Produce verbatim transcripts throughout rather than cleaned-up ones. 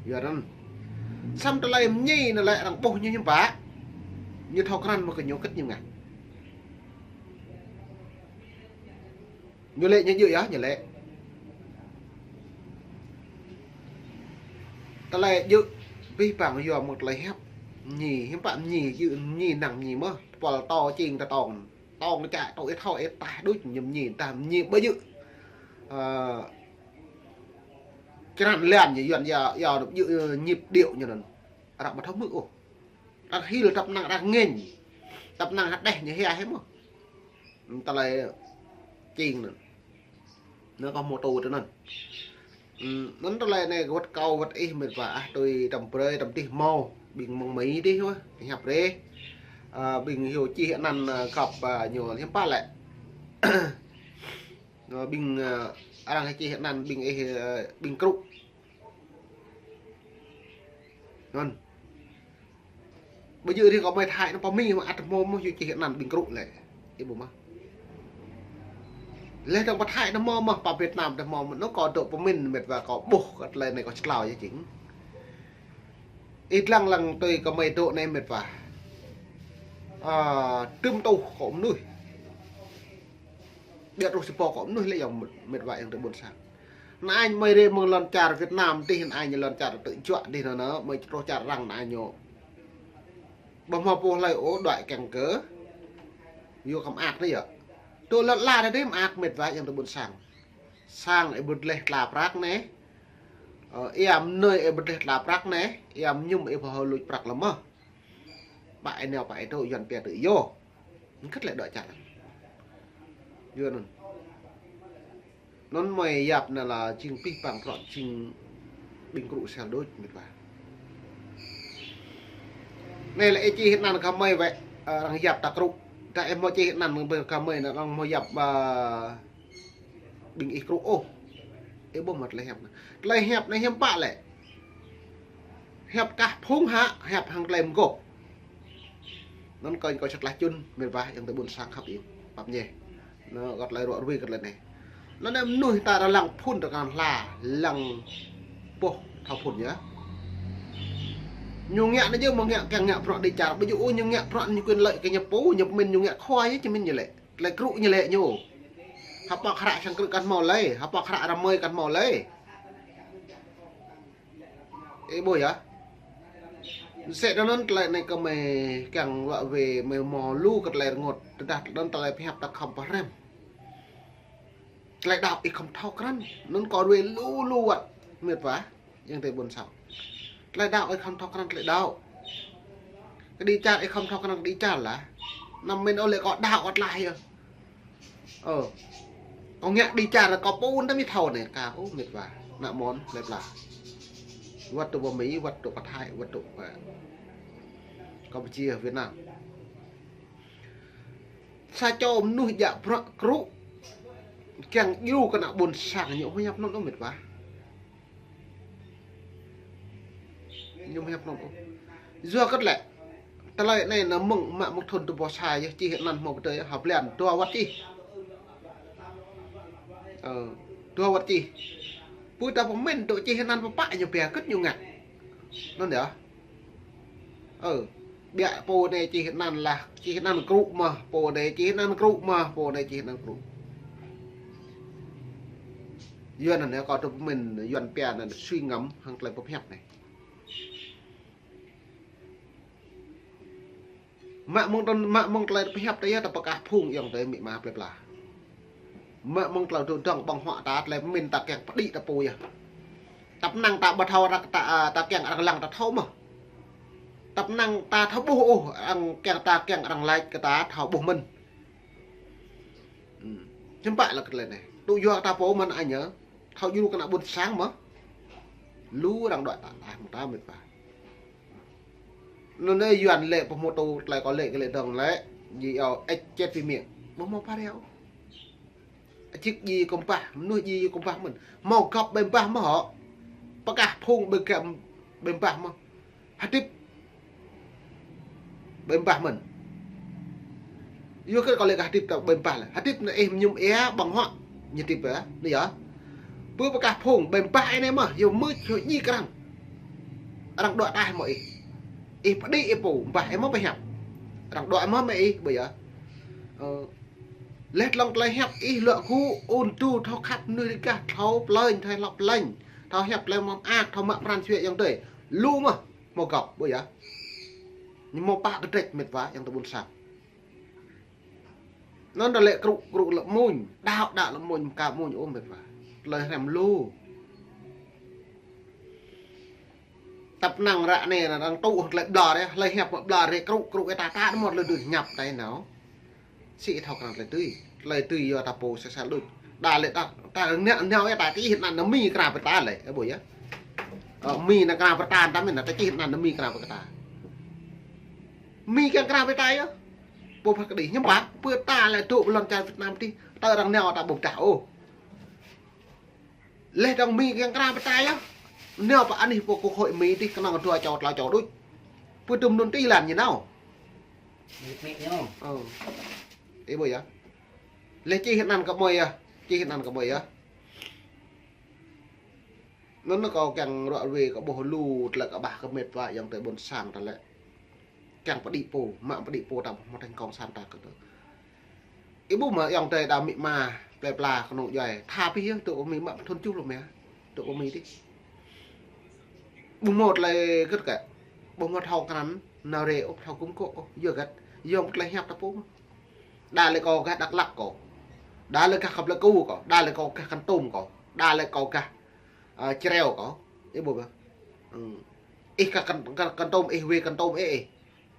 Yua anŭn. Samơ̆ tơlơi mơñi anŭn lĕ arăng ƀuh ñu hiư̆m pă. Ñu thâo krăn mơ̆ kơ ñu kĭt ñu ngă. Ñu lĕ ñu djơ̆ yơh, ñu lĕ. Tơlơi djơ̆ abih bang yua mơ̆ng tơlơi hiăp mơñi, hiư̆m pă mơñi, djơ̆ mơñi, năng mơñi mơ̆. Tơpul tŏ čing tơtŏng. Tŏng čă tŏ ih thâo ih tah đôč ñu mơñi, tah mơñi ƀu djơ̆. Ơ, črăn lan ñu Yuan ya, ya djơ̆, ơ, nhịp điệu ñu anŭn. Arăng ƀu thâo hmư̆ ôh. Arăng hil tăp năng arăng ngêñ. Tăp năng hơdeh ñu hia hĕ mơ̆. Tơlơi čing anŭn. Anŭn kâo hmâo tŭ tui anŭn. Ừm, anŭn tơlơi anai wơ̆t kâo wơ̆t ih mĕt wa ah tui tăm brơi tăm tih hmâo. Ƀing mơ̆ng Mi dih wơ̆t. Hiăp rĕ. Ơ, ƀing hyu čih anăn, ơ, găp, ơ, ñu hiư̆m pă lĕ. Ơ, ƀing, ơ, arăng čih anăn ƀing ih, ơ, ƀing krŭ. Anŭn. Ƀu djơ̆ rĭ kơ mơi Thái anŭn pơ Mi mơ̆ ăt hmâo mơ̆ hyu čih anăn ƀing krŭ lĕ. Ih ƀuh mơ̆. Lĕ tơ̆ng pơ Thái anŭn hmâo mơ̆, pơ Việt Nam anŭn hmâo mơ̆, anŭn kâo dŏ pơmĭn mĕt wa kâo ƀuh kơ tơlơi anai kâo čơtlao yơh jing. Ih lăng lăng tui kơ mơi dŏ anai mĕt wa. Ơ, tơm tuh kơ mơnuih. Biă truh si pô kơ mơnuih lĕ yơh mĕt wa ayŏng adơi ƀôn sang. Anai mơi rĕ mơ̆ng lŏn čar Việt Nam dih, anai lŏn čar tơjuă dih anŭn, mơi truh čar arăng anai ñu. Ƀu hmâo pô hlơi ôh đuaĭ kiăng kơ. Yua kơ mơak anai yơh. Tui lŏn ala anai dih mơak mĕt wa ayŏng adơi ƀôn sang. Sang ih ƀu dleh tla prăk anai. Ơ, ia mơnơi ih ƀu dleh tla prăk anai. Ia mơñum ih ƀu hâo luč prăk lơ̆m mơ̆. Pă ih nao pă ih dŏ Yuan pia tui yơh. Kĭt lĕ dŏ čar. Yua anŭn. Anŭn mơi yap anai lĕ jing abih bang prŏng jing ƀing krŭ sel đôč mĕt wa. Anai lĕ ih čih anăn kơ mơi wơ̆t, ơ, arăng yap ta krŭ. Dah ih hmâo čih anăn kơ mơi anŭn arăng hmâo yap, ơ, ƀing ih krŭ ôh. Ih ƀuh mơ̆ tơlơi hiăp anai. Tơlơi hiăp anai hiư̆m pă lĕ. Hiăp kah phung hă, hiăp hăng tơlơi mơgôp. Anŭn kâo, kâo čơtlah čun, mĕt wa ayŏng adơi ƀôn sang khăp ih, pap ñe. Anŭn kơ tơlơi ruă rui kơ tơlơi anai. Anŭn anai mơnuih ta ră lăng phun tơkan hla, lăng boh thâo phun yơh. Ñu ngă anai yơh mơ̆ ngă kiăng ngă bruă đĭ čar, ƀu djơ̆ ôh ñu ngă bruă ñu quyền lợi kơ ñu pô, ñu pơmĭn ñu ngă khua yơh, či mĭn ñu lĕ. Tơlơi krŭ ñu lĕ ñu. Hơpă hră sang krư̆ kăn hmâo lơi, hơpă hră rơmơi kăn hmâo lơi. Ih ƀuh yơh. Mơsĕ anŭn tơlơi anai kơ mơi kiăng wă wai mơi hmâo lu kơ tơlơi rơngot. Tơdah anŭn tơlơi pơhiăp ta khŏm pơhrăm. Tơlơi đaŏ ih khŏm thâo krăn. Anŭn kâo wai lu lu wơ̆t. Mĕt wa. Ayŏng adơi ƀôn sang. Tơlơi đaŏ ih khŏm thâo krăn tơlơi đaŏ. Kơ đĭ čar ih khŏm thâo krăn kơ đĭ čar lah. Anăm mĭn ôh lĕ kâo đaŏ wơ̆t lah yơh. Ơ. Kâo ngă đĭ čar kâo pô anŭn ta mĭ thâo anai kâo ôh mĕt wa. Ană mơ̆n lĕ pla. Wơ̆t tŭ pơ Mi, wơ̆t tŭ pơ Thái, wơ̆t tŭ pơ Campuchia, Việt Nam. Sa čô mơnuih djă bruă krŭ. Kiăng djru kơ ană ƀôn sang ñu hmâo hiăp anŭn ôh mĕt wa. Ñu hmâo hiăp anŭn ôh. Yua kơ tơlơi. Tơlơi anai anŭn mơ̆ng mă mơ̆ng thun tơpô sa yơh čih anăn hmâo pơdơi yơh hơblan dua wơ̆t čih. Ơ, dua wơ̆t čih. Pui ta pơmĭn tŭ čih anăn pơpă ñu pia kĭt ñu ngă. Anŭn yơh. Ơ, biă pô anai čih anăn lah, čih anăn krŭ mơ̆, pô anai čih anăn krŭ mơ̆, pô anai čih anăn krŭ. Yuan anai kâo tŭ pơmĭn Yuan pia anăn suy ngẫm hăng tơlơi pơhiăp anai. Mă mơ̆ng tơl-, mă mơ̆ng tơlơi pơhiăp ta yơh ta pơkah phung ayŏng adơi amĭ ama plơi pla. Mă mơ̆ng tơlơi dŏ dŏng ƀơ̆ng huă ta tơlơi pơmĭn ta kiăng pơđĭ ta pô yơh. Tăp năng ta ƀu thâo arăng ta, a, ta kiăng arăng lăng ta thâo mơ̆. Tăp năng ta thâo ƀuh ôh arăng kiăng ta kiăng arăng laĭ kơ ta thâo ƀuh mơ̆n. Hm. Hiư̆m pă lĕ kơ tơlơi anai. Tŭ yua ta pô mơ̆n anai yơh. Thâo djru kơ ană ƀôn sang mơ̆. Lu arăng đuaĭ ta, ta, ta mĕt wa. Anŭn anai Yuan lĕ pơhmutu tơlơi kâo lĕ kơ lĕ dơ̆ng lĕ, djai iâu ĕč čet pi miêng. Ƀu hmâo pha reo. Čik djai kơmpah, mơnuih djai kơmpah mơ̆n. Hmâo găp ƀai ƀah mơ̆ hŏ. Pơkah phung ƀai găp ƀai ƀah mơ̆. Hơdip ƀai ƀah mơ̆n. Yua kơ kâo lĕ kơ hơdip ta ƀai ƀah lĕ. Hơdip anai ih mơñum ia ƀơ̆ng huă. Ñu hơdip yơh, anai yơh. Pơ pơkah phung ƀai ƀah anai mơ̆, yua mưč, yua djik arăng. Arăng đuaĭ ataih mơ̆ ih. Ih pơđĭ ih pô, ƀah ih mơ̆ pơhiăp. Arăng đuaĭ mơ̆ mơ̆ ih, ƀu yơh. Ơ, leh tlŏng tơlơi hiăp ih luă gŭ, ôn tŭ thâo khăp mơnuih rơgah, thâo plĕnh, thâo hlăp plĕnh, thâo hiăp tơlơi mơak, thâo mă pran jua ayŏng adơi. Lu mơ̆, hmâo gŏp, ƀu yơh. Ñu hmâo pă kơdrĕč mĕt wa ayŏng adơi ƀuôn sang. Anŭn ta lĕ krŭ, krŭ lăp muñ, đaŏ, đaŏ lăp muñ, ka muñ ôh mĕt wa. Tơlơi hrăm lu. Tăp năng ră anai arăng tŭ tơlơi ƀlŏr yơh, tơlơi hiăp ƀlŏr yơh, krŭ, krŭ yơh ta, ta mơ̆ tơlơi dưi hiăp ta nao. Sĭ thâo krăn tơlơi dưi, tơlơi dưi yua ta pô sel sel đôč. Đa lĕ ta, ta nao, nao yơh ta čih anăn Mi krăn pơ ta lĕ, ơ ƀu yơh. Ơ, Mi nao krăn pơ ta, ta mĭn ta čih anăn Mi krăn pơ ta. Mi kiăng krăn pơ ta yơh. Pô pha kơđi hiư̆m pă, pơ ta lĕ dŏ pơ lŏn čar Việt Nam tih, ta arăng nao ta ƀu pơdah ôh. Leh dơ̆ng Mi kiăng krăn pơ ta yơh. Nao pơ anih pô kơ hội Mi tih kơnơ̆ng dua čô tlâo čô đôč. Pơ tŭm anŭn tih lăn ñu nao. Ơ. Ih ƀu yơh. Leh čih anăn kơ mơi yơh. Čih anăn kơ mơi yơh. Anŭn kâo kiăng ruă ruê kơ ƀuh lu tơlơi kơƀah kơ mĕt wa ayŏng adơi ƀuôn sang ta lĕ. Kiăng pơđĭ pô, mă pơđĭ pô ta ƀu hmâo thành công san ta kơ tơ. Ih ƀuh mơ̆ ayŏng adơi đa amĭ ama, plơi pla kơnung djuai. Tha pih yơh, tŭ kơ Mi mă thŭn tơjuh lu mơ̆. Tŭ kơ Mi tih. Ƀu hmâo tơlơi gĭt kơ. Ƀu hmâo thâo krăn, nao rê ôh, thâo gum gŏ ôh, yua gĭt. Yua tơlơi hiăp ta pô mơ̆. Đa lĕ kâo gah Dak Lak kâo. Đa lĕ gah Kơplơi Ku kâo. Đa lĕ kâo gah Kon Tum kâo. Đa lĕ kâo gah, ơ, Čreo kâo. Ih ƀuh ƀă. Ih gah Kon, Kon, Kon Tum, ih wê Kon Tum ih, ih.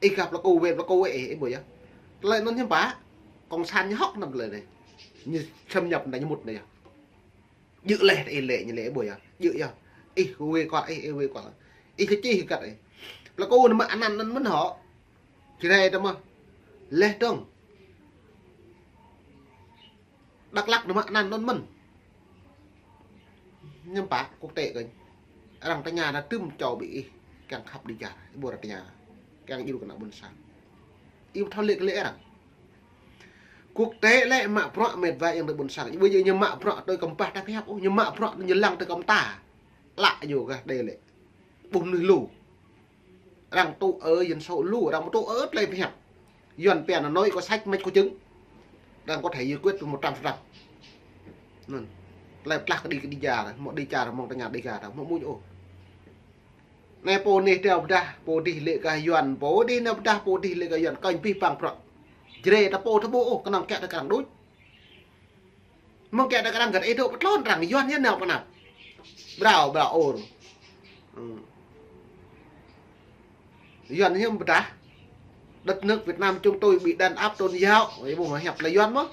Ih gah Plơi Ku, wê Plơi Ku ih, ih ƀuh yơh. Tơlơi anŭn hiư̆m pă. Cộng sản ñu hŏk anŭn tơlơi anai. Ñu xâm nhập anai, ñu mŭt anai yơh. Djơ̆ leh ih lĕ ñu lĕ ƀuh yơh. Djơ̆ yơh. Ih wê kual, ih, ih wê kual. Ih kơ čih gah ih. Plơi Ku nao mă anăn anŭn mơ̆n hŏ. Čơđai ta mơ̆. Leh dơ̆ng. Dak Lak nao mă anăn anŭn mơ̆n. Hiư̆m pă quốc tế kơ. Arăng tơña ta tŭm čô ƀing ih. Kiăng khăp đi čar. Ih ƀuh arăng tơña. Kiăng djru kơ ană ƀuôn sang. Ih ƀu thâo lĕ kơ lĕ arăng. Quốc tế lĕ mă bruă mĕt wa ayŏng adơi ƀuôn sang. Ƀu djơ̆ ñu mă bruă tui kơ ƀah ta pơhiăp ôh, ñu mă bruă tui ñu lăng tui kơ ta. Lă ñu gah đe lĕ. Ƀuh mơnuih lu. Arăng tŭ ơ dân số lu, arăng tŭ ơ tơlơi pơhiăp. Yuan pia anai có sách mách có chứng. Arăng có thể giải quyết một trăm phần trăm. Anŭn. Tơlơi pơtlaih kơ đi, kơ đi čar, hmâo đi čar, hmâo tơña đi čar, hmâo muñ ôh. Anai pô anih nao pơdah, pô dih lĕ gah Yuan, pô dih nao pơdah, pô dih lĕ gah Yuan, kơnh pih păng prăk. Jre ta pô ta ƀuh ôh, kơnơ̆ng kiăng ta kơnơ̆ng đôč. Mơ̆ng kiăng ta kơnơ̆ng gah ih dŏ pơtlôn arăng, Yuan yơh nao pơ anăp. Brao, brao ôr. Yuan hiư̆m pơdah. Đất nước Việt Nam chúng tôi bị đàn áp tôn giáo. Ih ƀuh mơ̆ hiăp tơlơi Yuan mơ̆.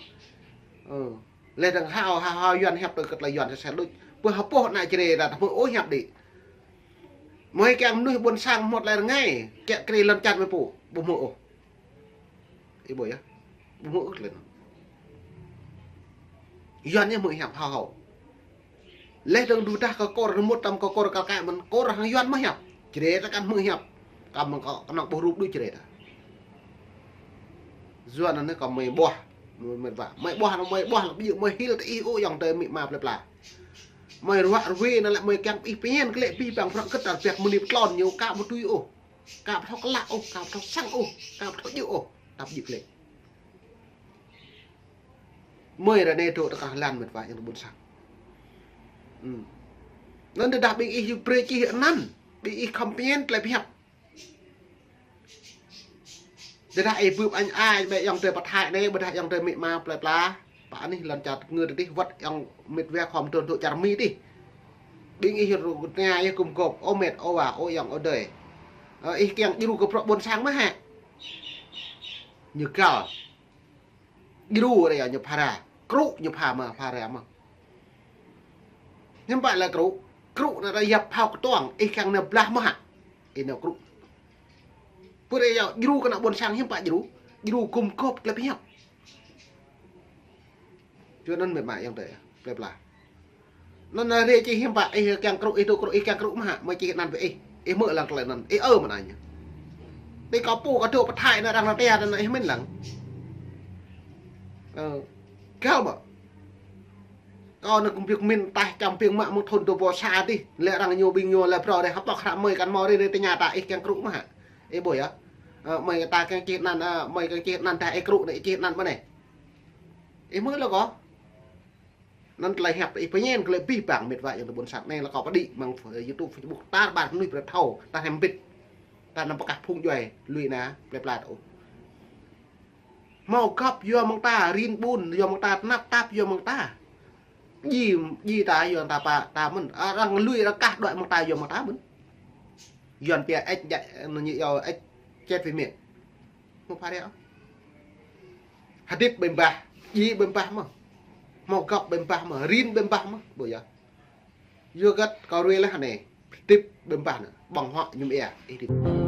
Leh dơ̆ng hao, hao, hao Yuan hiăp tui kơ tơlơi Yuan sel sel đôč. Pơ hơpŏh ană Jrai ta ƀu hmư̆ ôh hiăp đĭ. Mơi kiăng mơnuih ƀôn sang hmâo tơlơi rơngai, kiăng kri lŏn čar mơi pô, ƀu hmư̆ ôh. Ih ƀuh yơh. Ƀu hmư̆ ôh tơlơi anŭn. Yuan yơh hmư̆ hiăp hao hao. Leh dơ̆ng đu dah kơ kôr rơmut tăm kơ kôr kal kaĭ mơ̆n, kôr hăng Yuan mơ̆ hiăp. Jre ta kăn hmư̆ hiăp. Kăm mơ̆ng kơ kơnơ̆ng ƀuh rup đôč Jre ta. Yuan anai kơ mơi ƀuah, mơi, mơi ƀuah. Mơi ƀuah anai mơi ƀuah lăp ƀiă mơi hil tơ ih ôh ayŏng adơi amĭ ama plơi pla. Mơi ruă ruê anai lĕ mơi kiăng ih pơñen kơ lĕ pih păng prăk kơt tal piak mơni pơtlôn ñu ka ƀu tui ôh. Ka ƀu thâo klă ôh, ka ƀu thâo săng ôh, ka ƀu thâo djơ̆ ôh. Tăp djơ̆ kơ lĕ. Mơi ră anai dŏ tơkah lan mĕt wa ayŏng adơi ƀuôn sang. Anŭn tơdah ƀing ih yua brơi čih anăn, ƀing ih khŏm pơñen tơlơi pơhiăp. Tơdah ih bưp añ ai, ƀĕ ayŏng adơi pơthai anai, ƀôdah ayŏng adơi amĭ ama plơi pla. Pă anih lŏn čar ngơ tơdih wơ̆t ayŏng mĕt wa khŏm dŏ dŏ čar Mi tih. Ƀing ih rơngai yơh gum gŏp, ơ mĕt, ơ wa, ơ ayŏng, ơ adơi. Ơ, ih kiăng djru kơ bruă ƀôn sang mơ̆ hă. Ñu găl. Djru ră yơh ñu phara. Krŭ ñu pha mơ̆, phara mơ̆. Hiư̆m pă lĕ krŭ. Krŭ anai ră yap phao kơtuang, ih kiăng nao blah mơ̆ hă. Ih nao krŭ. Pơ ră yơh djru kơ ană ƀôn sang hiư̆m pă djru. Djru gum gŏp tơlơi pơhiăp. Čuă anŭn mĕt wa ayŏng adơi, plơi pla. Anŭn anai ră čih hiư̆m pă, ih kiăng krŭ, ih dŏ krŭ, ih kiăng krŭ mơ̆ hă, mơi čih anăn ƀĕ ih. Ih hmư̆ lăng tơlơi anŭn, ih ơ mơ̆n anai. Tui kâo pô kâo dŏ pơthai anai arăng nao tia anai ih mĭn lăng. Ơ, găl mơ̆. Kâo anai kơ ƀing min taih čăm ƀing mă mơ̆ng thun dua rơbâo sa tih. Lĕ arăng ñu ƀing ñu lĕ brơi dêh hơpŏk hră mơi kăn mơ̆ rê rê tơña ta ih kiăng krŭ mơ̆ hă. Ih ƀuh yơh. Ơ, mơi ta kiăng čih anăn, ơ, mơi kiăng čih anăn ta ih krŭ anai ih čih anăn mơ̆ anai. Ih mơi lĕ kâo. Anăn tơlơi hiăp ih pơñen kơ lĕ abih bang mĕt wa ayŏng adơi ƀôn sang anai lĕ kâo pơđĭ mơ̆ng, ơ, YouTube, Facebook tar ƀar mơnuih brơi thâo, tar hiam bit. Tar anăm pơkah phung djuai, lui anai, plơi pla ta ôh. Hmâo găp yua mơ̆ng ta, rin ƀun yua mơ̆ng ta, tơnap tap yua mơ̆ng ta. Dji, dji ta yua ta pă, ta mơ̆n. Arăng lui arăng kah đuaĭ mơ̆ng ta yua mơ̆ng ta mơ̆n. Yuan pia ĕč djă, ñu yua ĕč čet wĭ mĕt. Hmâo phara ôh. Hơdip ƀai ƀah, dji ƀai ƀah mơ̆. Hmâo găp ƀai ƀah mơ̆, rin ƀai ƀah mơ̆, ƀuh yơh. Yua hơget kâo ruai laih anai, hơdip ƀai ƀah anai, ƀơ̆ng huă mơñum ia, ih hơdip.